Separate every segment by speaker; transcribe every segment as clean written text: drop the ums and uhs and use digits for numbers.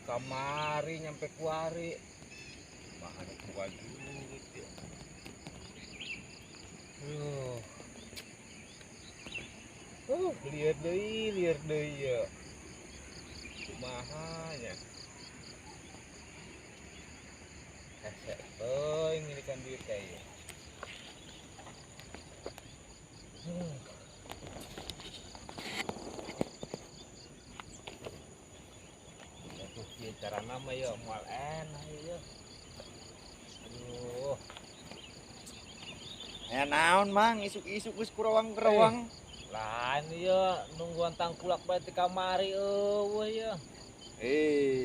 Speaker 1: Kamari nyampe kuari. Mahal tua duit ya. Duh. Lieur deui ya. Kumaha nya. Hese teuing ngilikan duit teh ieu. Atuh kieu carana mah ya moal enak ieu. Aduh.
Speaker 2: Aya naon Mang, isuk-isuk geus kurawang-kerawang.
Speaker 1: Lain ieu nungguan tangkulak bae ti kamari eueuh ieu.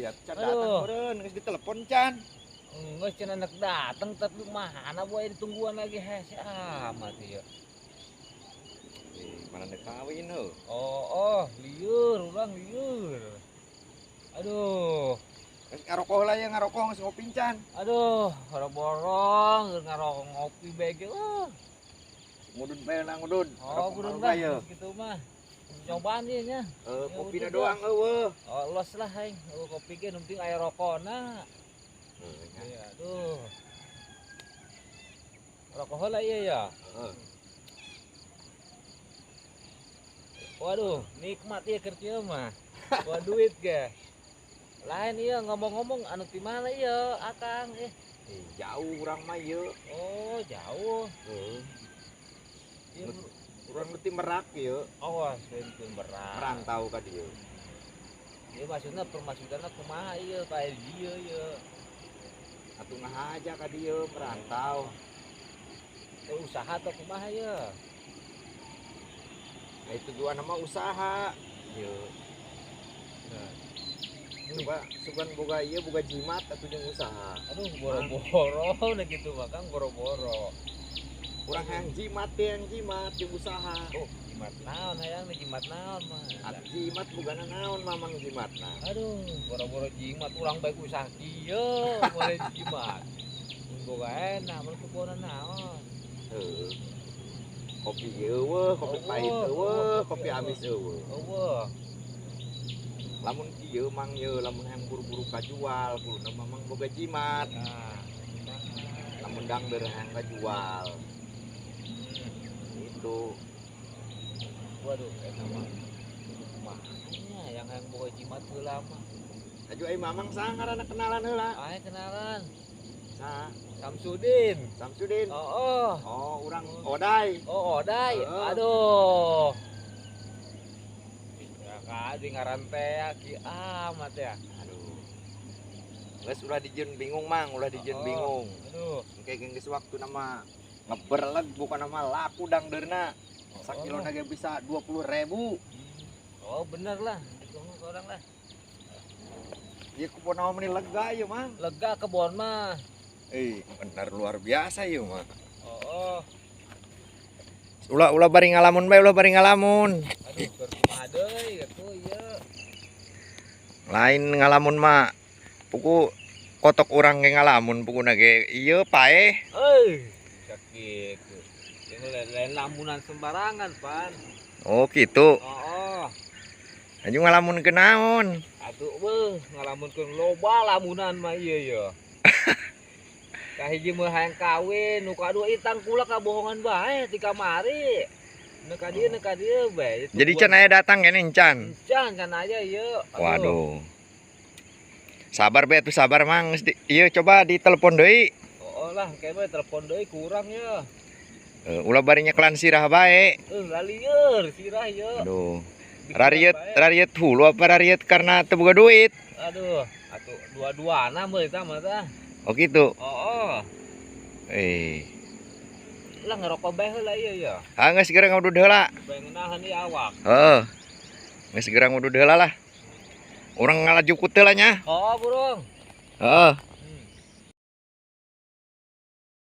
Speaker 2: Atuh can datang meureun, geus ditelepon can.
Speaker 1: Geus cenah nek dateng tapi mana boy ditungguan lagi hese amat ieu.
Speaker 2: Mana nek kawin heuh.
Speaker 1: Oh, lieur urang lieur. Aduh.
Speaker 2: Geus ngarokok lah ya, ngarokok geus ngopi can.
Speaker 1: Aduh, boro-borong ngarokok ngopi bae ge.
Speaker 2: Ngudud bae lah ngudud.
Speaker 1: Oh, ngudud lah gitu mah. Cobaan ieu nya.
Speaker 2: Kopina doang eueuh.
Speaker 1: Oh, los lah aing. Eueuh kopi ge nu penting aya rokona. Iya, aduh. Rokok heula ieu ya.
Speaker 2: Heeh.
Speaker 1: Waduh, nikmat ieu keur kieu mah. Wah duit ge. Lain ieu ngomong-ngomong anu ti mana ieu Akang eh?
Speaker 2: Jauh urang mah ieu.
Speaker 1: Oh, jauh.
Speaker 2: Heeh.
Speaker 1: Ieu
Speaker 2: urang nu ti Merak ieu.
Speaker 1: Oh, ti Merak.
Speaker 2: Merantau ka dieu.
Speaker 1: Ieu maksudna permaksudanna kumaha ieu ka dieu ieu?
Speaker 2: Atuh ngahaja ka dieu merantau.
Speaker 1: Teu usaha atau kumaha ieu?
Speaker 2: Nah, itu tujuan mah usaha. Ieu.
Speaker 1: Nah.
Speaker 2: Coba sugan boga ieu boga jimat atuh jeung usaha.
Speaker 1: Aduh, boro-boro nah gitu mah Kang, boro-boro.
Speaker 2: Urang hayang jimat teh, hayang jimat jeung usaha.
Speaker 1: Oh, jimat naon hayang teh jimat naon mah.
Speaker 2: Atuh jimat bogana naon mamang jimatna.
Speaker 1: Aduh, boro-boro jimat urang bae usaha kieu, boleh jimat. Boga enak, mun kebona naon.
Speaker 2: Heuh. Kopi eueuh, kopi pahit eueuh, kopi amis eueuh.
Speaker 1: Eueuh.
Speaker 2: Lamun kieu mang ieu, lamun hayang buru-buru kajual, kuduna mamang boga jimat.
Speaker 1: Nah,
Speaker 2: lamun dangdeur hayang kajual. Itu.
Speaker 1: Waduh, eta mah kumaha yang hayang boga jimat heula mah.
Speaker 2: Aju ai mamang saha ngaranna kenalan heula?
Speaker 1: Ai kenalan.
Speaker 2: Saha?
Speaker 1: Samsudin.
Speaker 2: Samsudin.
Speaker 1: Oh, oh.
Speaker 2: Oh, urang Odai.
Speaker 1: Oh, Odai.
Speaker 2: Heeh.
Speaker 1: Aduh. Ya kadi ngaran teh ki amat ya.
Speaker 2: Aduh. Geus ulah dijieun bingung Mang, ulah dijieun bingung.
Speaker 1: Aduh.
Speaker 2: Engke geus waktu nama ngeberleg bukan nama laku dangdeurna. Sakilona ge bisa 20.000.
Speaker 1: Oh, bener lah. Ditunggu ke orang lah.
Speaker 2: Ieu kebon naon meni lega ieu Mang.
Speaker 1: Lega kebon mah.
Speaker 2: Bener luar biasa ieu mah.
Speaker 1: Oh.
Speaker 2: Ulah ulah bari ngalamun bae, ulah bari ngalamun.
Speaker 1: Aduh, keur kumaha deui atuh ieu.
Speaker 2: Lain ngalamun mah puku kotok urang ge ngalamun pukuna ge ieu paeh.
Speaker 1: Euy, sakitu. Ini lain lamunan sembarangan, Pan.
Speaker 2: Oh, gitu.
Speaker 1: Oh.
Speaker 2: Aju ngalamun ke naon?
Speaker 1: Atuh beuh, ngalamunkeun loba lamunan mah ieu ye. Kahiji mah hayang kawin, nu kadua ieu tangkulak kabohongan bae ti kamari. Nu ka dieu, nu ka dieu bae.
Speaker 2: Jadi can aya datang keneh can.
Speaker 1: Can, can aya ieu.
Speaker 2: Waduh. Sabar bae atuh sabar Mang. Ieu coba ditelepon deui.
Speaker 1: Oh lah, engke mah telepon deui kurang ya.
Speaker 2: Ulah bari nyeklan sirah bae.
Speaker 1: Lalieur sirah ieu.
Speaker 2: Aduh. Rariet, rariet hulu apa rariet karena teu boga duit?
Speaker 1: Aduh, atuh dua-duana mah eta mah tah.
Speaker 2: Oh gitu.
Speaker 1: Oh. Lah ngerokok bae heula ieu ya.
Speaker 2: Ah geus segera ngudud heula.
Speaker 1: Bae ngeunaheun ieu awak.
Speaker 2: Heeh. Geus segera ngudud heula lah. Urang ngalajukut heula nya.
Speaker 1: Oh, burung.
Speaker 2: Heeh.